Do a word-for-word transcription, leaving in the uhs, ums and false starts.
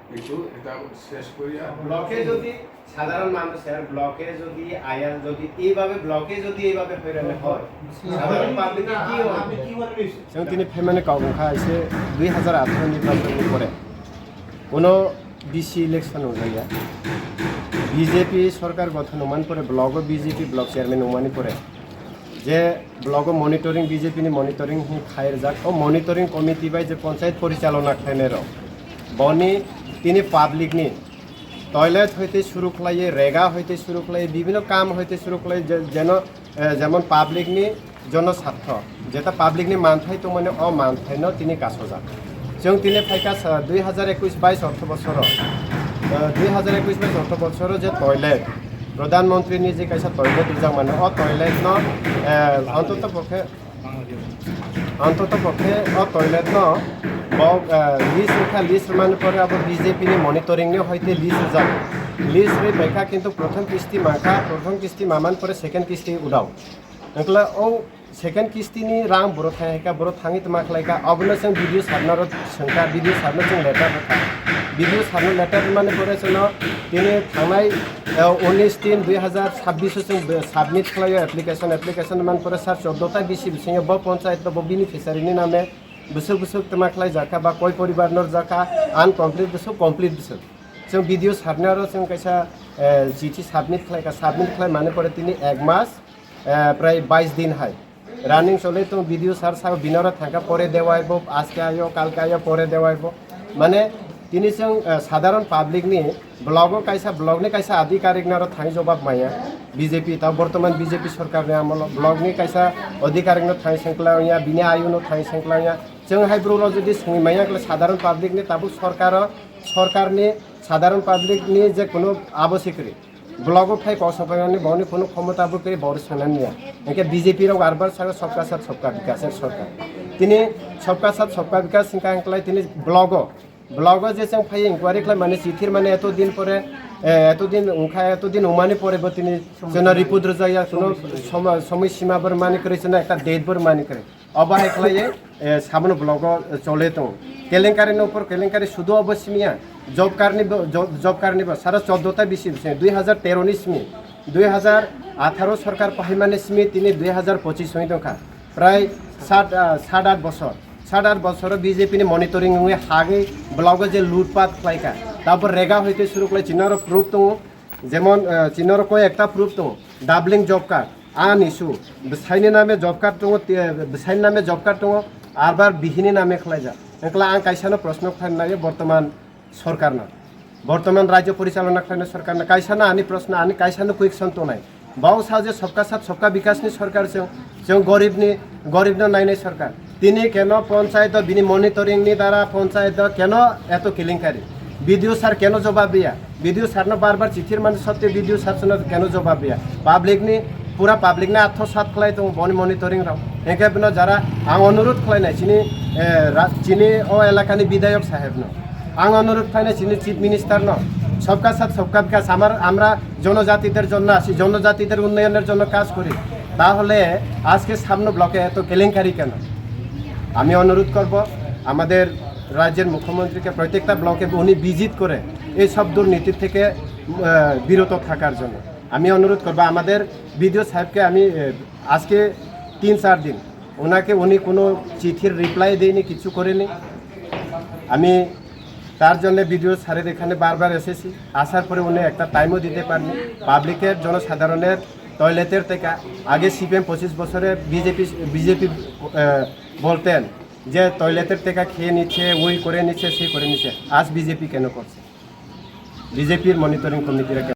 কিন্তু এটা শেষ করিয়া ব্লকে যদি সাধারণ মানুষের ব্লকে যদি আয়ার যদি এইভাবে ব্লকে যদি এইভাবে হয়রানি হয়, সাধারণ পাবলিক কি হয়? Chwng tini phaimani kok wngkha, aise dui hazar atharo nirbachon ni pore kuno B C election wngjakya. B J P sorkar gothon wngmani pore, blogo B J P block chairman wngmani pore, je blogo monitoring, B J P ni monitoring hi khairjak, o monitoring committee bai je panchayat porichalona khlainai rok, boni tini public ni toilet hoite suru khlaiwi, rega hoite suru khlaiwi, bibhinno kam hoite suru khlaiwi, je-, jeno, eh, jemon public ni jono sartho, jeta public ni manthai tongmani, o manthai no tini kasojak. Chwng tini phaikha sa dui hazar ekush bais ortho bosoro, eh, dui hazar ekush bais ortho bosoro je toilet, Pradhan Mantri ni je kaisa toilet rijak mano, o toilet no, eh, antoto pokhe Antoto pokhe o toilet no bo, eh, list wngkha, list wngmani pore abo B J P ni monitoring ni hoite list rijak. List ri paikha, kintu prothom kisti mankha, prothom kisti mamani pore second kisti udao. Wngkla o second kisti ni rang boro thangkha, boro thangwi tma khlaikha, obono chwng B D O sir no ro swngkha, B D O sir no chwng letter rwkha. B D O sir no letter rwmani pore chwngno tini thangnai Eh, unis tin dui hazar chabbish o chwng be-, submit khlaio application, application man pore sir chordo ta B C bisingo bo panchayat bo beneficiary ni name bwswk bwswk twma khlai jakha ba koi poribar no jakha, uncomplete bwswk, complete bwswk. Chwng B D O sir no aro chwng kaisa, eh, chithi submit khlaikha, submit khlai mani pore tini ek mas, eh, prai bais din hai. Running chole tong, B D O sir sao binaro thangkha pore dewaibo, aske ayo, kalke ayo, pore dewaibo. Mane tini chwng, eh, sadharon public ni blogo kaisa, blog ni kaisa adhikarik naro thangwi jobab maya. B J P ta bortoman B J P sorkar ni amolo blog ni kaisa adhikarik no thangwi sengkla ya, bini ayu no thangwi sengkla ya. Chwng hai bru rok jodi sengwi maya kle sadharon public ni tabuk sorkaro, sorkar ni sadharon public ni je kuno abo sikri. Blogo phai kok sapaimani boni kuno khomota bo kwrwi bor sanani ya. Hingke B J P rok arbar saka sabka sath sabka bikas er sorkar. Tini sabka sath sabka bikas hingka hingklai tini blogo. Blogo je chwng phai inquiry khlai mani chithir mani eto din pore, eh, eto din wngkha, eto din wngmani pore bo tini chwngno report rwjak ya, kuno soma-, somoi sima bor mani kwrwi chwngno ekta date bor mani kwrwi. Obo hai khlaiwi, eh, sabono blogo, eh, chole tongo. Kelenkari no upor kelenkari sudu obo simiya. Job card ni bo, job, job card ni bo sara chordo ta bisi bisi, dui hazar tero ni simi, dui hazar atharo sorkar pahaimani simi tini dui hazar pochis wngwi tongkha. Prai sat, ah, sat at bosor. Sat at bosoro B J P ni monitoring wngwi hagwi blogo je lutpat khlaikha. Tabor rega hoite suru khlai chinaro proof tongo. Jemon, eh, chinoro koi ekta proof tongo, doubling job card, ani su, bwsaini name job card tongo, te-, bwsaini name job card tongo, arbar bihini name khlaijak. Wngkla ang kaisano proshno khlainai bortoman sorkarno, bortoman rajyo porichalona khlainai sorkarno, kaisano ani proshno, ani kaisano question tongnai. Bo sa je sabka sath sabka bikas ni sorkar chwng, chwng gorib ni, gorib no nainai sorkar. Tini keno panchayat o bini monitoring ni dara panchayat o keno eto kelenkari? B D O sir keno jobab riya? B D O sir no bar bar chithi rwmani sotteo B D O sir no keno jobab riya? Public ni, pura public ni atho sat khlai tongo boni monitoring rok. Hingke bino jara ang onurudh khlai nai chini, eh, ra-, chini o elaka ni bidhayok saheb no. Ang onurudh khlai nai chini chief minister no. Sabka sath sabka bikas amar, amra জনজাতিদের জন্য আসি, জনজাতিদের উন্নয়নের জন্য কাজ করি, তাহলে আজকে সামনে ব্লকে এত কেলেঙ্কারি কেন? আমি অনুরোধ করব আমাদের রাজ্যের মুখ্যমন্ত্রীকে প্রত্যেকটা ব্লকে উনি ভিজিট করে এই সব দুর্নীতির থেকে, আহ, বিরত থাকার জন্য। আমি অনুরোধ করব আমাদের বিডিও সাহেবকে, আমি, আহ, আজকে তিন চার দিন ওনাকে, উনি কোনো চিঠির রিপ্লাই দেয়নি, কিছু করেনি। আমি তার জন্য বিডিও স্যারের এখানে বারবার এসেছি, আসার পরে উনি একটা টাইমও দিতে পারেনি। পাবলিকের, জনসাধারণের টয়লেটের টাকা, আগে সিপিএম পঁচিশ বছরে বিজেপি, বিজেপি, আহ, বলতেন যে টয়লেটের টাকা খেয়ে নিচ্ছে, ওই করে নিচ্ছে, সেই করে নিচ্ছে। আজ বিজেপি কেন করছে? বিজেপির মনিটরিং কমিটিরা কেন?